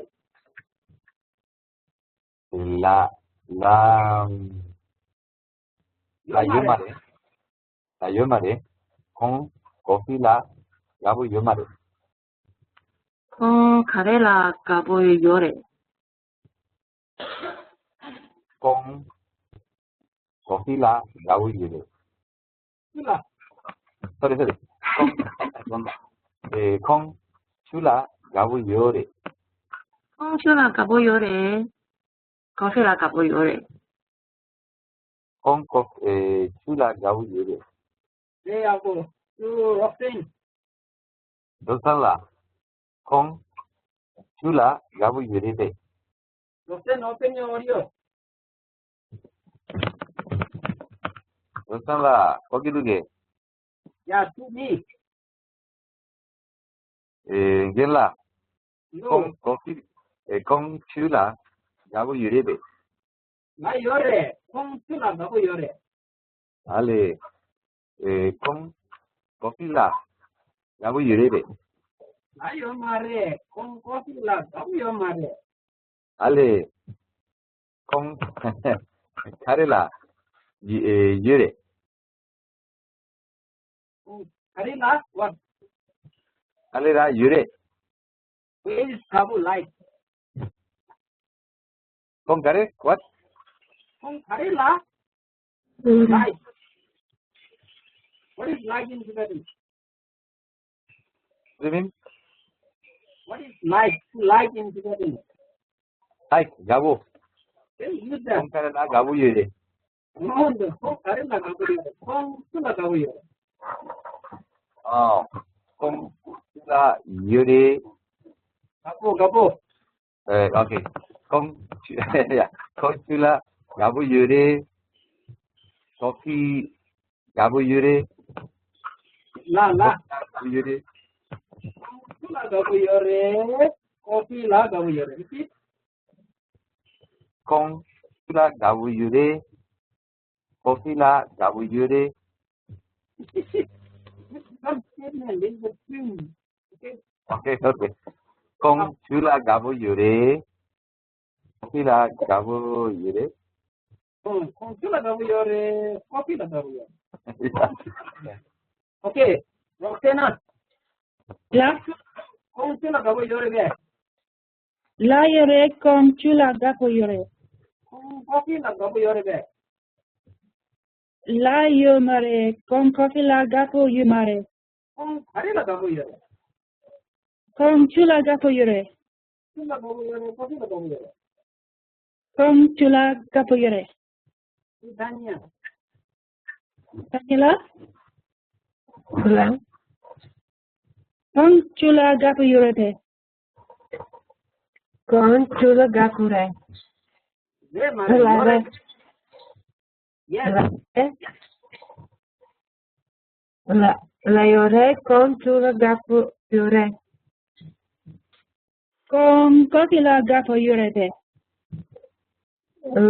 ལ། ལ། ལ་ཡོད་མ་རེད། ལ་ཡོད་མ་རེད། ཁོང་ཀོ་ཧྥི་ལ་དགའ་པོ་ཡོད་མ་རེད། ཁོང་ག་རེ་ལ་དགའ་པོ་ཡོད་རེད། ཁོང་ཀོ་ཧྥི་ལ་དགའ་པོ་ཡོད་རེད། ཆུ་ལ། སོ་རི་སོ་རི། ཁོང་། ཨེ། ཁོང་ཆུ་ལ་དགའ་པོ་ཡོད་རེད། ཁོང་ཆུ་ལ་དགའ་པོ་ཡོད་རེད། ཀོ་ཧྥི་ལ་དགའ་པོ་ཡོད་རེད། ཁོང་ཀོ། ཨེ། ཆུ་ལ་དགའ་པོ་ཡོད་རེད། རེད་ཡག་པོ། ཆུ་རོག་སེན། རྡོ་སང་ལ། ཁོང་ཆུ་ལ་དགའ་པོ་ཡོད་རེད་པས། རྡོ་སེན་ཨོ་པེན་ཡོ་ཨོ་ཡོ། རྡོ་སང་ལ་ཨོ་ཀེ་འདུག་གས། ཡ་ཐུག་མི། ཨེ། རྒན་ལགས། ཡོ། ཁོང་ཀོ་ཧྥི། ཨེ། ཁོང་ཆུ་ལ་དགའ་པོ་ཡོད་རེད་པས། ང་ཡོད་རེད། ཁོང་ཆུ་ལ་དགའ་པོ་ཡོད་རེད། ཨ་ལེ། ཨེ། ཁོང་ཀོ་ཧྥི་ལ་དགའ་པོ་ཡོད་རེད་པས། ང་ཡོད་མ་རེད། ཁོང་ཀོ་ཧྥི་ལ་དགའ་པོ་ཡོད་མ་རེད། ཨ་ལེ། ཁོང་ག་རེ་ལ་ཡོད། ཨེ། ཡོད་རེད། ཁོང་ག་རེ་ལ། What? ག་རེ་ལ་ཡོད་རེད། Where is དགའ་པོ། Like? ཁོང་ག་རེ། What? ཁོང་ག་རེ་ལ། Like? What is like in Tibetan? What do you mean? What is like? Like in Tibetan? Like དགའ་པོ། Can you use that? ཁོང་ག་རེ་ལ་དགའ་པོ་ཡོད་རེད། ཁོང་ག་རེ་ལ་དགའ་པོ་ཡོད་རེད། ཁོང་ཆུ་ལ་དགའ་པོ་ཡོད་རེད། ཨ། ཁོང་ཆུ་ལ་ཡོད་རེད། དགའ་པོ། དགའ་པོ། ཨེ། ཨོ་ཀེ། ཁོང་ཆུ། ཡ། ཁོང་ཆུ་ལ་དགའ་པོ་ཡོད་རེད། ཀོ་ཧྥི་དགའ་པོ་ཡོད་རེད། ལ་ལ། དགའ་པོ་ཡོད་རེད། ཁོང་ཆུ་ལ་དགའ་པོ་ཡོད་རེད། ཀོ་ཧྥི་ལ་དགའ་པོ་ཡོད་རེད། Repeat. ཁོང་ཆུ་ལ་དགའ་པོ་ཡོད་རེད། ཀོ་ཧྥི་ལ་དགའ་པོ་ཡོད་རེད། Some statement in the stream. Okay? ཨོ་ཀེ། ཨོ་ཀེ། ཁོང་ཆུ་ལ་དགའ་པོ་ཡོད་རེད། ཀོ་ཧྥི་ལ་དགའ་པོ་ཡོད་རེད། ཁོང་ཁོང་ཆུ་ལ་དགའ་པོ་ཡོད་རེད། ཀོ་ཧྥི་ལ་དགའ་པོ་ཡོད་རེད། ཨོ་ཀེ། རོགས་སེ་ན། ལ། ཁོང་ཆུ་ལ་དགའ་པོ་ཡོད་རེད་པས། ལ་ཡོད་རེད། ཁོང་ཆུ་ལ་དགའ་པོ་ཡོད་རེད། ཁོང་ཀོ་ཧྥི་ལ་དགའ་པོ་ཡོད་རེད་པས། ལ་ཡོད་མ་རེད། ཁོང་ཀོ་ཧྥི་ལ་དགའ་པོ་ཡོད་མ་རེད། ཁོང་ག་རེ་ལ་དགའ་པོ་ཡོད་རེད། ཁོང་ཆུ་ལ་དགའ་པོ་ཡོད་རེད། ཆུ་ལ་དགའ་པོ་ཡོད་རེད། ཀོ་ཧྥི་ལ་དགའ་པོ་ཡོད་རེད། ཁོང་ཆུ་ལ་དགའ་པོ་ཡོད་རེད། ད་ནི་ཡ། ད་ནི་ལ། ལ། ཁོང་ཆུ་ལ་དགའ་པོ་ཡོད་རེད་དེ། ཁོང་ཆུ་ལ་དགའ་པོ་རེད། རེད་མ་རེད། ལ་ཡོད་རེད། རེད། ཡེ། ལ་རེད། ལ། ལ་ཡོད་རེད། ཁོང་ཆུ་ལ་དགའ་པོ་ཡོད་རེད། ཁོང་ཀོ་ཧྥི་ལ་དགའ་པོ་ཡོད་རེད་དེ།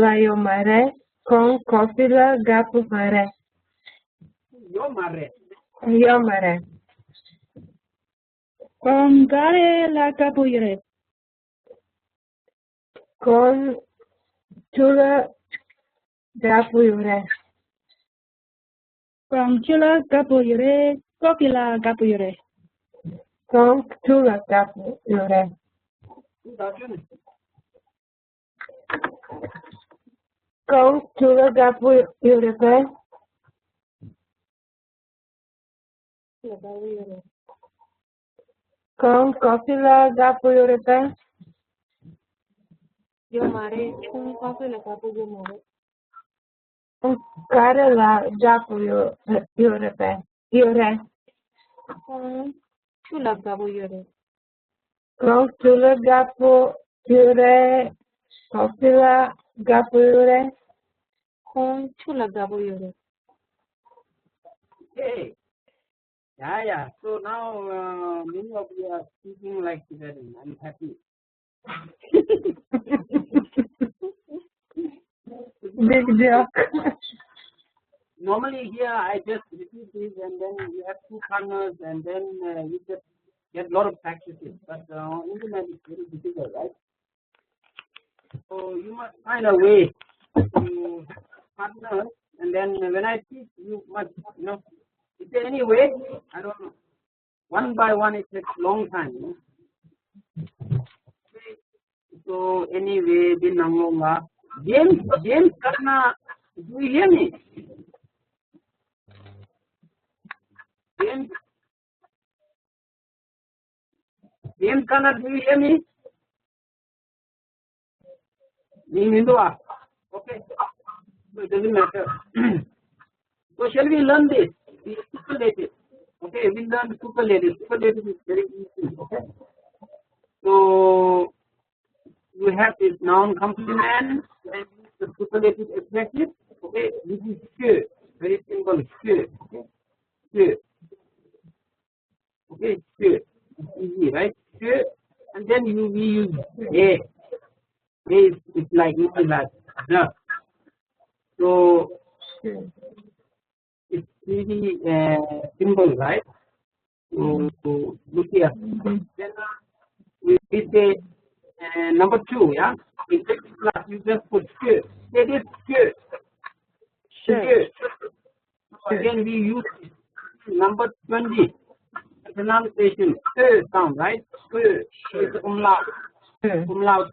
ལ་ཡོད་མ་རེད། ཁོང་ཀོ་ཧྥི་ལ་དགའ་པོ་མ་རེད། ཡོད་མ་རེད། ཡོད་མ་རེད། ཁོང་ག་རེ་ལ་དགའ་པོ་ཡོད་རེད། ཁོང་ཆུ་ལ་དགའ་པོ་ཡོད་རེད། ཁོང་ཆུ་ལ་དགའ་པོ་ཡོད་རེད། ཀོ་ཧྥི་ལ་དགའ་པོ་ཡོད་རེད། ཁོང་ཆུ་ལ་དགའ་པོ་ཡོད་རེད། ཁོང་ཆུ་ལ་དགའ་པོ་ཡོད་རེད་པས། ཁོང་ཀོ་ཧྥི་ལ་དགའ་པོ་ཡོད་རེད་པས། ཡོད་མ་རེད། ཁོང་ཀོ་ཧྥི་ལ་དགའ་པོ་ཡོད་མ་རེད། ཁོང་ག་རེ་ལ་དགའ་པོ་ཡོད་ཡོད་རེད་པས། ཡོད་རེད། ཁོང་ཆུ་ལ་དགའ་པོ་ཡོད་རེད། ཁོང་ཆུ་ལ་དགའ་པོ་ཡོད་རེད། ཀོ་ཧྥི་ལ་དགའ་པོ་ཡོད་རེད། ཁོང་ཆུ་ལ་དགའ་པོ་ཡོད་རེད། Hey. Yeah, yeah. So now, uh, many of you are speaking like Tibetan. I'm happy. Big joke. normally here I just repeat this and then you have two corners and then uh, you just get a lot of practices. But uh, on internet it's very difficult, right? So you must find a way to partner and then when I teach you must, you know, is there any way? I don't know. One by one it takes long time, you know. So anyway, the Nanglonga. James, James Karna, do you hear me? James, James Karna, do you hear me? Ning ning do ah. Okay. So it doesn't matter. So shall we learn this? The superlative. Okay, we learn superlative. Superlative is very easy. Okay. So you have this noun complement and the superlative adjective. Okay, this is sure. Very simple. Sure. Okay. Sure. Okay, sure. It's easy, right? Sure. And then you we use a. A is it's like it's like the. So it's really uh, simple, right? So look here. Then uh, we, we say uh, number two, yeah. In this class, you just put sure. It is sure. Sure. Again, we use number twenty. Pronunciation, ö sound, right? Ö is umlaut. Umlaut.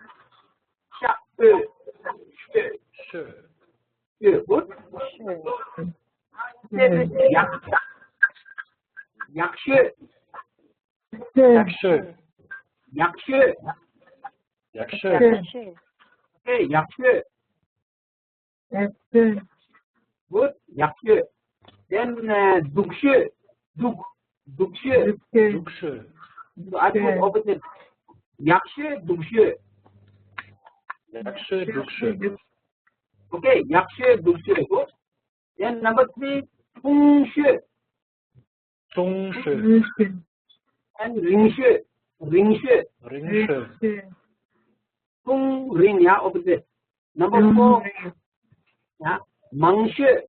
Sha, ö. Ö. Ö, good. Yak, yak, sure. Yak, sure. Yak, sure. Yak, sure. Okay, yak, sure. Good. Yak, sure. Then uh, duk, sure. Duk. Duk, sure. Duk, sure. I put opposite. Yak, sure, duk, sure. Yak, sure, duk, sure. Okay, yak, sure, duk, sure. Good. Then number three, tung, sure. Tung, sure. And ring, sure. Ring, sure. Ring, sure. Tung, ring, yeah, opposite. Number four, yeah, mang, sure.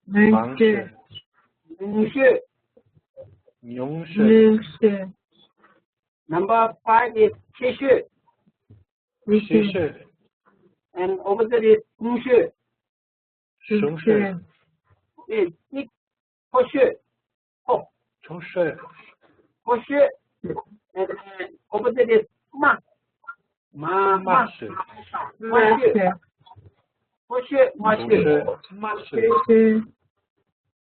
Mang, sure. Nyung, sure. Nyung, sure. Number five is che, sure. Che, sure. And opposite is tung, sure. Tung, sure. Okay, tik, ko, sure. Ko. Tung, sure. Ko, sure. And uh, opposite is ma. Ma, ma. Ma, sure. Ma, sure. Ko, sure, ma, sure. Tung, sure. Ma, sure.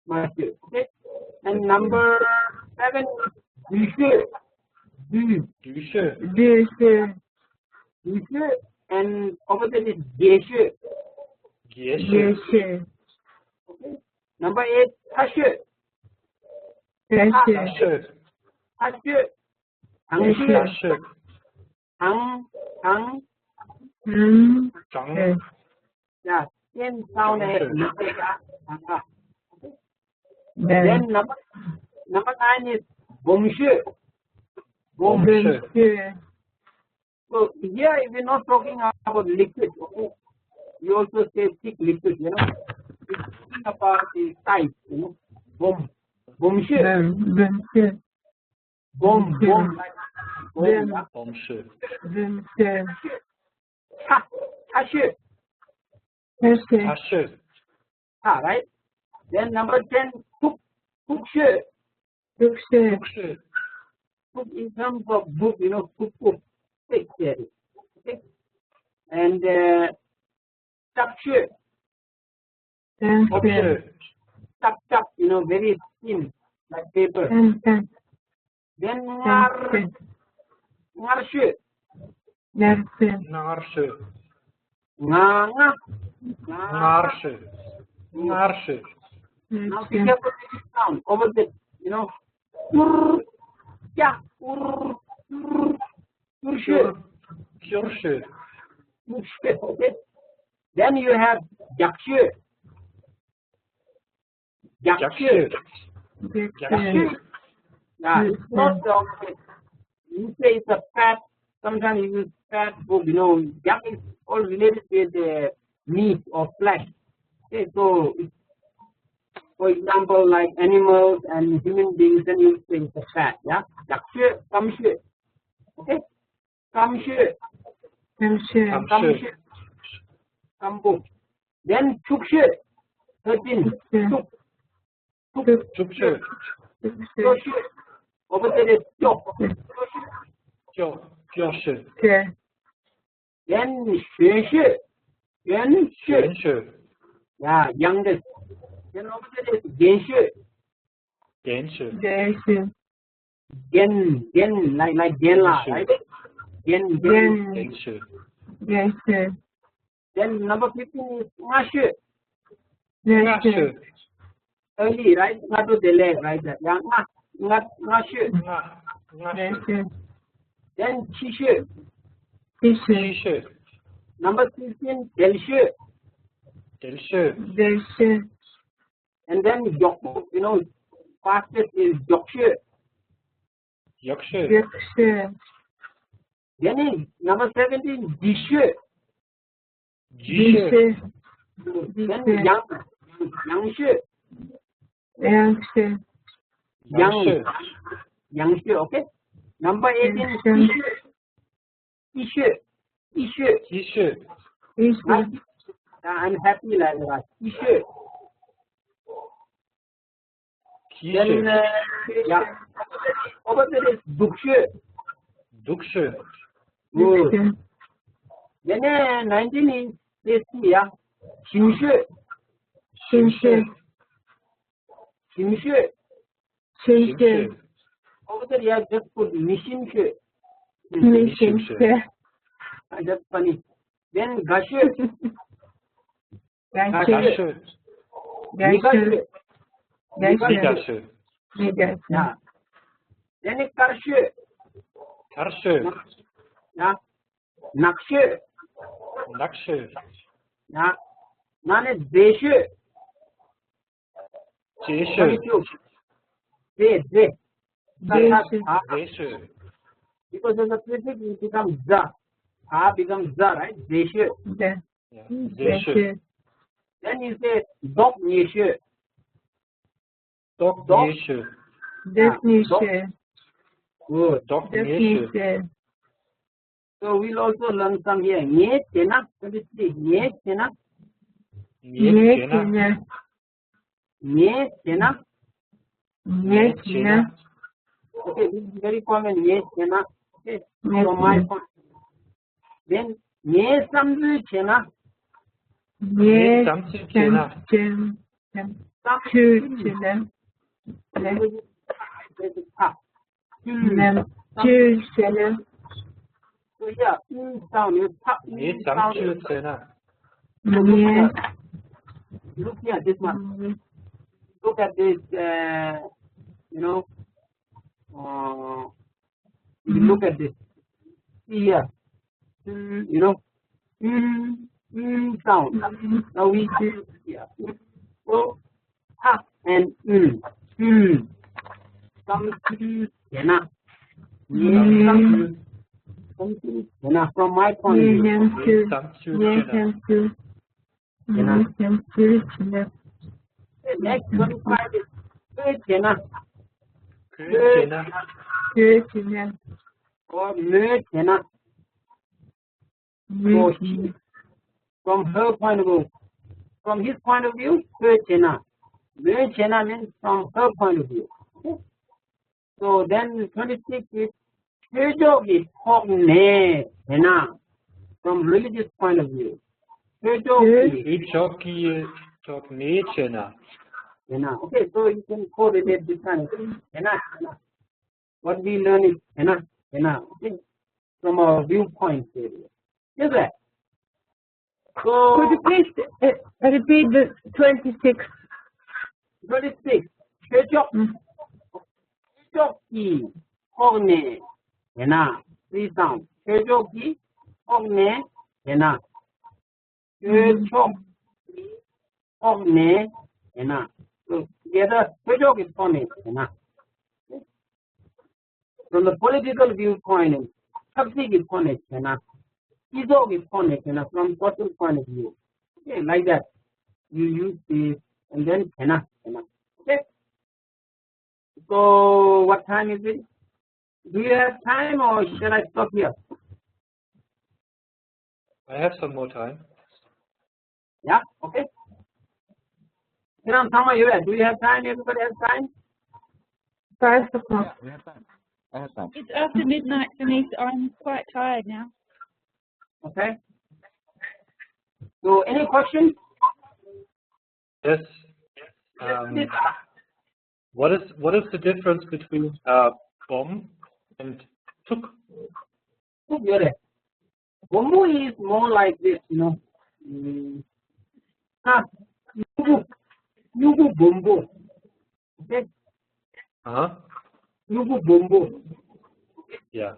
Master. Okay. And number seven, Dushe. Du. Dushe. Dushe. Dushe. And opposite is Geshe. Geshe. Geshe. Okay. Number eight, Tashe. Tashe. Tashe. Tashe. Tangshe. Tangshe. Tang, tang. Tang. Tang. Yeah, same sound as Mr. Tanga. Then number, number nine is Bomshe. Bomshe. Bomshe. So here we're not talking about liquid, okay? We also say thick liquid, you know. We're talking about the size, you know. Bom. Bomshe. Bomshe. Bomb, bomb, like bomb, yeah. Bomshe. Bomshe. Cha, chashe. Chashe. Chashe. Cha, right? Then number ten, tuk, tukshe. Tukshe. Tukshe. Tuk in terms of book, you know, tuk, tuk. Take care. Okay? And uh, chapshe. Chapshe. Chap, chap, you know, very thin, like paper. Then ngar, ngarshe. Ngarshe. Nga, nga. Ngarshe. Ngarshe. Now be careful with this sound. Over the, you know, tur, ya, ur, tur, turshe. Turshe. Turshe, okay. Then you have jakshe. Jakshe. Jakshe. Jakshe. Yeah, it's not wrong. You say it's a fat, sometimes you use fat book, you know, yak is all related with the meat or flesh. Okay, so it's For example, like animals and human beings, then you say it's a fat, yeah? ཡག་ཤོས། སྐམ་ཤོས། Okay? སྐམ་ཤོས། སྐམ་ཤོས། སྐམ་ཤོས། སྐམ་པོ། Then ཕྱུག་ཤོས། Thirteen. ཕྱུག་ཤོས། ཕྱུག་ཕྱུག་ཤོས། ཕྱུག་ཤོས། སྐྱོ་ཤོས། Opposite is་སྐྱོ། སྐྱོ་ཤོས། སྐྱོ་སྐྱོ་ཤོས། ཤོས། Then གཞོན་ཤོས། གཞོན་ཤོས། གཞོན་ཤོས། Yeah, youngest. Then opposite is རྒན་ཤོས། རྒན་ཤོས། རྒན་ཤོས། རྒན། རྒན། Like, like རྒན་ལགས། རྒན་ཤོས། Right? རྒན། རྒན། རྒན། རྒན་ཤོས། རྒན་ཤོས། Then number fifteen is སྔ་ཤོས། སྔ་ཤོས། སྔ་ཤོས། Early, right? སྔ་དྲོ་བདེ་ལེགས། Right? Yeah, སྔ། སྔ། སྔ་ཤོས། སྔ། སྔ་སྔ་ཤོས། ཤོས། Then ཕྱི་ཤོས། ཕྱི་ཤོས། ཕྱི་ཤོས། Number sixteen དལ་ཤོས། དལ་ཤོས། དལ་ཤོས། And then མགྱོགས་པོ། You know, fastest is མགྱོགས་ཤོས། མགྱོགས་ཤོས། མགྱོགས་ཤོས། Then is number seventeen འདི་ཤོས། འདི་ཤོས། འདི་ཤོས། Then ཡང་། ཡང་ཤོས། ཡང་ཤོས། ཡང་ཤོས། ཡང་ཤོས། Okay? Number eighteen ཡང་ཤོས། སྐྱིད་ཤོས། སྐྱིད་ཤོས། སྐྱིད་ཤོས། སྐྱིད་ཤོས། སྐྱིད་ཤོས། I'm happy like that. སྐྱིད་ཤོས། སྐྱིད་Then, ཤོས། Uh, yeah. Opposite is སྡུག་ཤོས། སྡུག་ཤོས། སྡུག་ཤོས། Then, uh, nineteen is tasty, yeah. ཞིམ་ཤོས། ཞིམ་ཤོས། ཞིམ་ཤོས། ཞིམ་ཤོས། ཞིམ་ཤོས། Opposite, yeah, just put མི་ཞིམ་ཤོས། མི་ཞིམ་ཤོས། Ah, that's funny. Then དགའ་ཤོས། དགའ་ཤོས། དགའ་ཤོས། མི་དགའ་ཤོས། དགའ་ཤོས། མི་དགའ་ཤོས། མི་དགའ་ཤོས། ཡ། དེ་ནི་དཀར་ཤོས། དཀར་ཤོས། ཡ། ནག་ཤོས། ནག་ཤོས། ཡ། ན་ནི་མཛེས་ཤོས། མཛེས་ཤོས། མཛེས། མཛེས། མཛེས་ཤོས། མཛེས་ཤོས། Because of the prefix, it becomes the. ད་becomes the, right? མཛེས་ཤོས། མཛེས། མཛེས་ཤོས། Then you say མདོག་ཉེས་ཤོས། མདོག་ཉེས་ཤོས། མདོག་ཉེས་ཤོས། Good. མདོག་ཉེས་ཤོས། So we'll also learn some here. ཉེས་བྱས་ན། Twenty-three. ཉེས་བྱས་ན། ཉེས་བྱས་ན། ཉེས་བྱས་ན། ཉེས་བྱས་ན། Okay, this is very common. ཉེས་བྱས་ན། Okay, from my point. Then ངའི་བསམ་ཚུལ་བྱས་ན། ངའི་བསམ་ཚུལ་བྱས་ན། བསམ་ཚུལ་བྱས་ན། བསམ་ཚུལ་བྱས་ན། So yeah, ཡུལ་བསམ་ཡུལ་ཕ། ངའི་བསམ་ཚུལ་བྱས་ན། Look here, this one. Look at this, uh, you know, uh, you look at this. See here. You know, mm, mm sound. Now we see here. So, ha and mm. Mm. བསམ་ཚུལ་བྱས་ན། ངའི་བསམ་ཚུལ། བསམ་ཚུལ་བྱས་ན། From my point of view. ངའི་བསམ་ཚུལ་བྱས་ན། ངའི་བསམ་ཚུལ་བྱས་ན། Next twenty-five is བོས་བྱས་ན། བོས་བྱས་ན། བོས་བྱས་ན། Or མོས་བྱས་ན། མོས། So བྱས་ན། He, from her point of view, from his point of view, བོས་བྱས་ན། མོས་བྱས་ན་means from her point of view. Okay? So then twenty-six is ཆོས་ཕྱོགས་ཀྱི་ཐོག་ནས་བྱས་ན། From religious point of view. ཆོས་ཕྱོགས་ཀྱི། ཆོས་ཕྱོགས་ཀྱི་ཐོག་ནས་བྱས་ན། བྱས་ན། Okay, so you can quote it at this time. བྱས་ན། བྱས་ན། What we learn is བྱས་ན། བྱས་ན། Okay? From our viewpoint area. Yes, sir. So, could you please, uh, repeat the twenty-six? Twenty-six. ཆོས་ཕྱོགས། ཆོས་ཕྱོགས་ཀྱི་ཐོག་ནས་བྱས་ན། Three sound. ཆོས་ཕྱོགས་ཀྱི་ཐོག་ནས་བྱས་ན། ཆོས་ཕྱོགས་ཀྱི་ཐོག་ནས་བྱས་ན། So, together ཆོས་ཕྱོགས་ཀྱི་ཐོག་ནས་བྱས་ན། From the political viewpoint, ཆབ་སྲིད་ཀྱི་ཐོག་ནས་བྱས་ན། སྤྱི་ཚོགས་ཀྱི་ཐོག་ནས་བྱས་ན། From social point of view. Okay, like that. You use this and then ཁེ་ན་ཁེ་ན། Okay. So what time is it? Do you have time or shall I stop here? I have some more time. Yeah, okay. ཁྱེད་རང་ཚང་མ་ཡོད་པས། Do you have time? Everybody has time? Five o'clock. Yeah, we have time. I have time. It's after midnight for me, so I'm quite tired now. Okay. So any questions? Yes. Um, what is what is the difference between uh, bomb and tuk? Tuk yore. Bombo is more like this, you know. Mm. Ah, nyugu, nyugu bombo. Okay? Uh huh. Nyugu bombo. Yeah.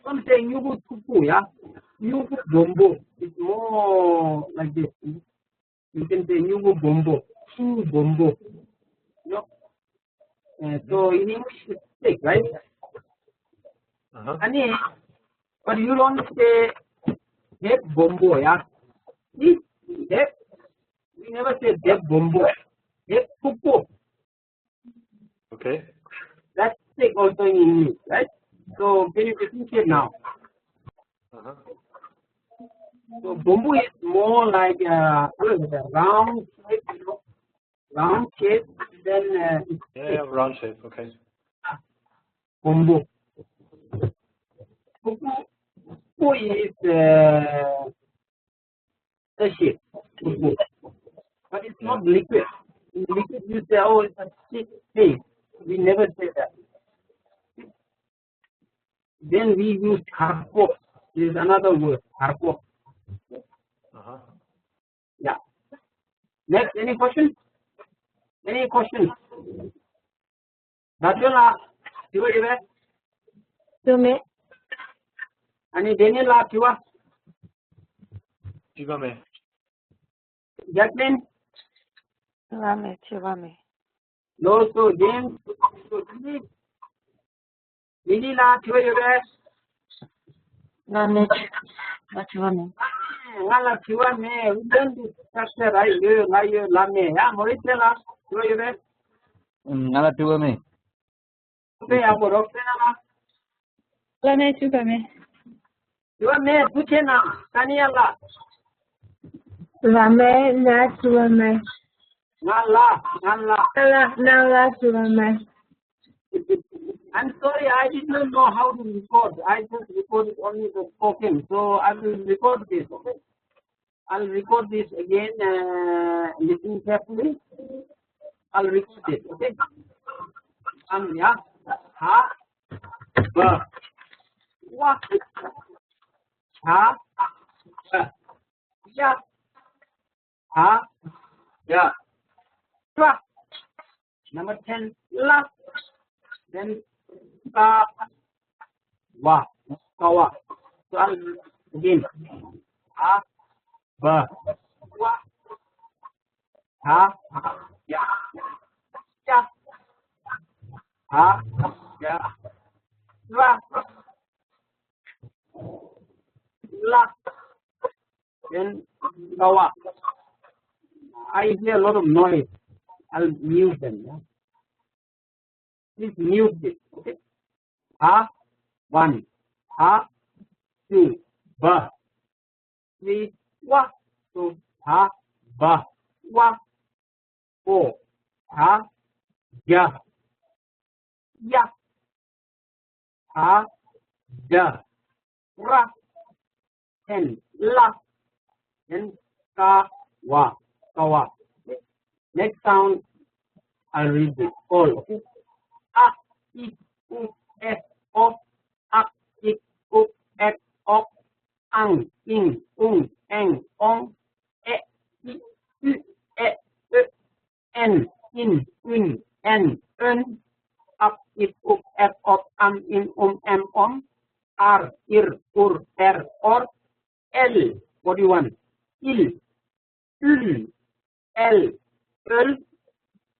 Some say nyugu tuku, yeah. Nyugu bombo. It's more like this. You can say nyugu bombo, chu bombo. You know? Uh, so in English, it's stick, right? Uh huh. Ani, but you don't say dep bombo, yeah. If dep, we never say dep bombo. Dep tuku. Okay. That's stick also in English, right? So can you differentiate now? Uh huh. So bombo is more like a, what is it, a round shape, you know, round shape. Then uh, it's Yeah, yeah, round shape. Okay. Bombo. Bombo is uh, a shape. Bombo. But it's not liquid. In liquid, you say, oh, it's a stick thing. We never say that. Then we use harpo. There is another word, harpo. Uh huh. Yeah. Next, any question? Any question? Dr. La, you were there? Two minutes. Ani Daniel La, you are? Jibame. Jacqueline? Two minutes. Two minutes. No, so James, so Jimmy? Lily La, you were there? Two minutes. Two minutes. ང་ལ་དྲི་བ་མེད། ཨུ་ཏན་དུ་ཆགས་ས་ར་ཡོད། ང་ཡོད་ལ་མེད། ཡ་མོ་རི་ཚེ་ལ་དྲི་བ་ཡོད་པས། ང་ལ་དྲི་བ་མེད། དེ་ཡག་པོ་རོགས་ཟེར་ན་ལ། བླ་མས་ཞུ་བ་མེད། དྲི་བ་མེད། དུ་ཆེ་ན་ས་ནི་ཡ་ལ། བ་མེད། ན་དྲི་བ་མེད། ང་ལ་ང་ལ། ན་ལ་ན་ལ་དྲི་བ་མེད། I'm sorry, I did not know how to record. I just recorded only the spoken. So I will record this, okay? I'll record this again. Uh, listen carefully. I'll record this, okay? Um, yeah. Ha. Ba. Wa. Ha. Ba. Ya. Ha. Ya. Wa. Number ten, la. Then ka, wa, ka, wa. So I'll again. Ha, ba, wa. Ha, ya, ya. Ha, ya. Wa. La. Then, kawa. I hear a lot of noise. I'll mute them. Yeah? Please mute this. Okay? Ha, one. Ha, two. Ba. Three. Wa. So, ha, ba. Wa. Four. Ha, ja. Ya. Ha, ja. Ra. Ten. La. Then ka, wa. Kawa. Next sound, I'll read it all. Okay. A, i, u, e, o. A, i, u, e, o. Ang, ing, ung, eng, ong. E, i, u, e, ö. En, in, un, en, ön. Ap, ip, up, ep, op, am, im, um, em, om. Ar, ir, ur, er, or. El, what do you want? Il, ül, el, öl.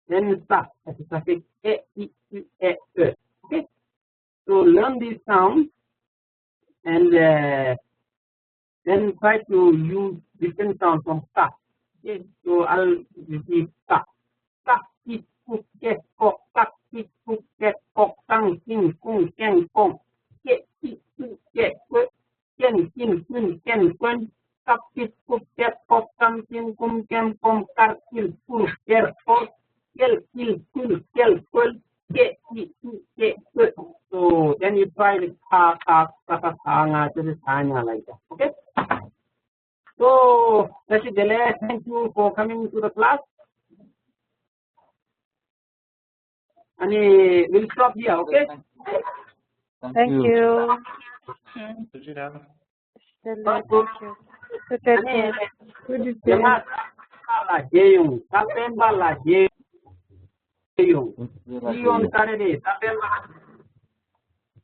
Then sa, as a suffix. E, i, u, e, ö. Okay? So learn this sound and uh, then try to use different sound from ka. Okay, so I'll repeat ka. ཏི་ཀུ་ཀེ་ཀོ་ཀ། ཏི་ཀུ་ཀེ་ཀོ་ཀང་། ཏིང་ཀུང་ཀེང་ཀོང་། ཀེ་ཏི་ཀུ་ཀེ་ཀོ། ཀེན་ཀིན་ཀུན་ཀེན་ཀོན། ཀ་ཏི་ཀུ་ཀེ་ཀོ་ཀམ། ཏིང་ཀུམ་ཀེམ་ཀོམ། ཀར་ཀིལ་ཀུར་ཀེར་ཀོར། ཀེལ་ཀིལ་ཀུལ་ཀེལ་ཀོལ། ཀེ་ཏི་ཀུ་ཀེ་ཀོ། So then you try with ka, ka, ka, ka, ka, nga, this is anya like that. Okay? So, Tashi Dele, thank you for coming to the class. And uh, we'll stop here, okay? Thank Thank you. you. Thank you. Good day. Good day. ཡང་ལ་རྒྱལ་ཡོང་། ད་སྤེན་པ་ལ་རྒྱལ་ཡོང་། ཡིད་ཡོང་ད་རེ་རེ་ད་སྤེན་པ།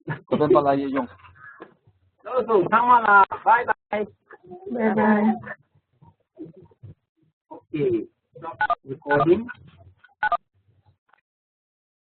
ད་སྤེན་པ་ལ་ཡིད་ཡོང་། ལོ་སོང་ཚང་མ་ལ་bye bye. Bye bye. Okay. Stop recording.